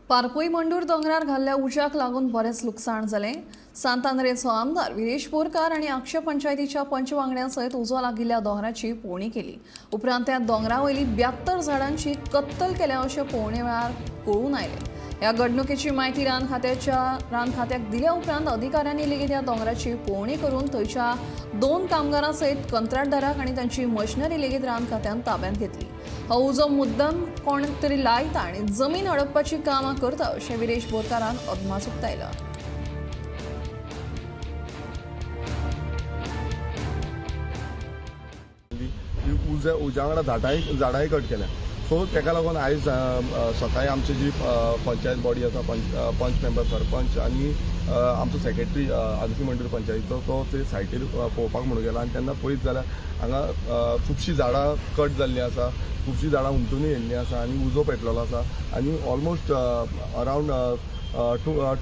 पारपोई मंडूर दोंगरार घाल्ल्या उज्याक लागून बरेंच लुकसाण जालें. सांत आंद्रेचो आमदार विरेश बोरकार आनी आगशे पंचायतीच्या पंच वांगड्यां सयत उजो लागिल्ल्या दोंगराची पळोवणी केली. उपरांत त्या दोंगरा वयली 72 झाडांची कत्तल केल्या अशें पळोवणे वेळार कळून आयलें. ह्या घडणुकेची म्हायती रान खात्याक दिल्या उपरांत अधिकाऱ्यांनी लेगीत ह्या दोंगराची पळोवणी करून थंयच्या 2 कामगारां सयत कंत्राटदाराक आनी तांची मशिनरी लेगीत रान खात्यान ताब्यांत घेतली. हो उजो मुद्दम कोण तरी लायता आनी जमीन हडपपाची कामां करता अशें विरेश बोरकारान अदमास उक्तायला. उज्या उज्या वांगडा झाडांय कट केल्या. सो तेका लागून आयज सकाळी आमची जी पंचायत बॉडी आसा, पंच मेंबर, सरपंच आनी आमचो सेक्रेटरी आदोसी मंडूर पंचायतीचो, तो ते सायटीर पळोवपाक म्हणून गेला आनी तेन्ना पळयत जाल्यार हांगा खुबशीं झाडां कट जाल्लीं आसा, खुबशीं झाडां हुमटून येयल्लीं आसा आनी उजो पेटलेलो आसा आनी almost around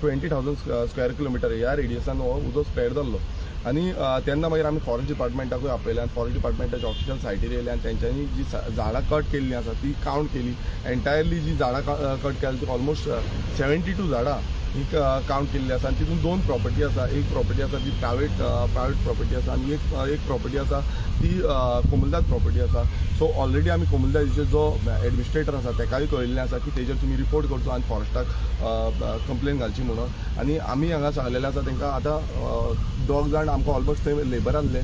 20,000 square kilometre ह्या रेडियसान हो उजो स्प्रेड जाल्लो. आनी तेन्ना मागीर आमी फॉरेस्ट डिपार्टमेंटाकूय आपयलें आनी फॉरेस्ट डिपार्टमेंटाचे ऑफिशियल सायटीर येयले आनी तेंच्यांनी जी झाडां कट केल्लीं आसा ती कावंट केली. एंटायरली जी झाडां कट केली ती ऑलमोस्ट 72 झाडां ही कावंट केल्ली आसा आनी तितून 2 प्रॉपर्टी आसा. एक प्रॉपर्टी आसा ती प्रायवेट प्रॉपर्टी आसा आनी एक प्रॉपर्टी आसा ती कोमुलदाद प्रॉपर्टी आसा. सो ऑलरेडी आमी कोमुलदादीचो जो एडमिनिस्ट्रेटर आसा तेकाय कळयल्लें आसा की तेजेर तुमी रिपोर्ट करचो आनी फॉरेस्टाक कंप्लेन घालची म्हणून. आनी आमी हांगा सांगलेलें आसा तांकां. आतां दोग जाण आमकां ऑलमोस्ट थंय लेबर आहले,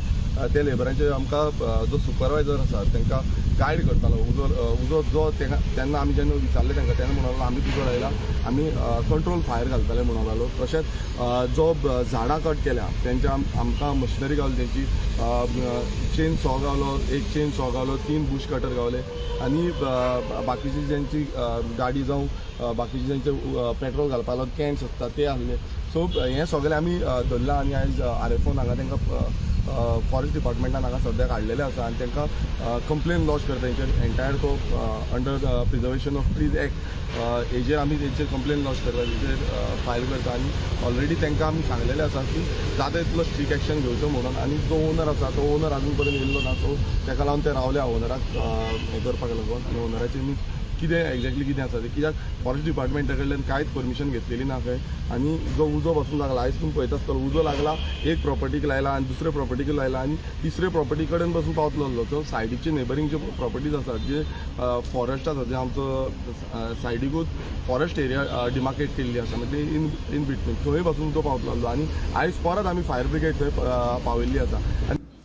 ते लेबरांचे आमकां जो सुपरवायजर आसा तांकां गायड करतालो. उजो जो तेन्ना तेन्ना आमी जेन्ना विचारलें तांकां तेन्ना म्हणून लागलो आमी उजो लायला, आमी कंट्रोल फायर घालतले म्हणून लागलो. तशेंच जो झाडां कट केल्या तेंच्या आमकां मशिनरी गावली, तेंची चेन सॉ गावलो, एक चेन सॉ गावलो, 3 बूश कटर गावले आनी बाकीची ज्यांची गाडी जावं बाकीचे ज्यांचे पेट्रोल घालपाक लागून कॅन्स आसता ते आहले. सो हें सगळें आमी धरलां आनी आयज आर एफ ओन हांगा तांकां फॉरेस्ट डिपार्टमेंटान हांगा सद्याक हाडलेलें आसा आनी तांकां कंप्लेन लॉज करता तेंचेर एंटायर तो under Preservation of Trees Act हेजेर आमी तेंचेर कंप्लेन लॉज करता, तेंचेर फायल करता आनी ऑलरेडी तांकां आमी सांगलेलें आसा की जाता तितलो स्ट्रीक एक्शन घेवचो म्हणून. आनी जो ओनर आसा तो ओनर आजून पर्यंत येयल्लो ना. सो ताका लागून ते रावल्या ओनराक हें करपाक लागून आनी ओनराचे मीन्स कितें एग्जॅक्टली कितें आसा तें, कित्याक फॉरेस्ट डिपार्टमेंटा कडल्यान कांयच परमिशन घेतलेली ना खंय. आनी जो उजो बसून लागला, आयज तुमी पळयता आसतलो, उजो लागला, एक प्रॉपर्टीक लायला आनी दुसरे प्रॉपर्टीक लायला आनी तिसरे प्रॉपर्टी कडेन बसून पावतलो आसलो. सो सायडीचे नेबरींग जे प्रॉपर्टीज आसात, जे फॉरेस्ट आसा, जे आमचो सायडीकूच फॉरेस्ट एरिया डिमार्केट केल्ली आसा, म्हणजे इन इन बिटवीन थंय बसून तो पावतलो आसलो. आनी आयज परत आमी फायर ब्रिगेड थंय पावयल्ली आसा आनी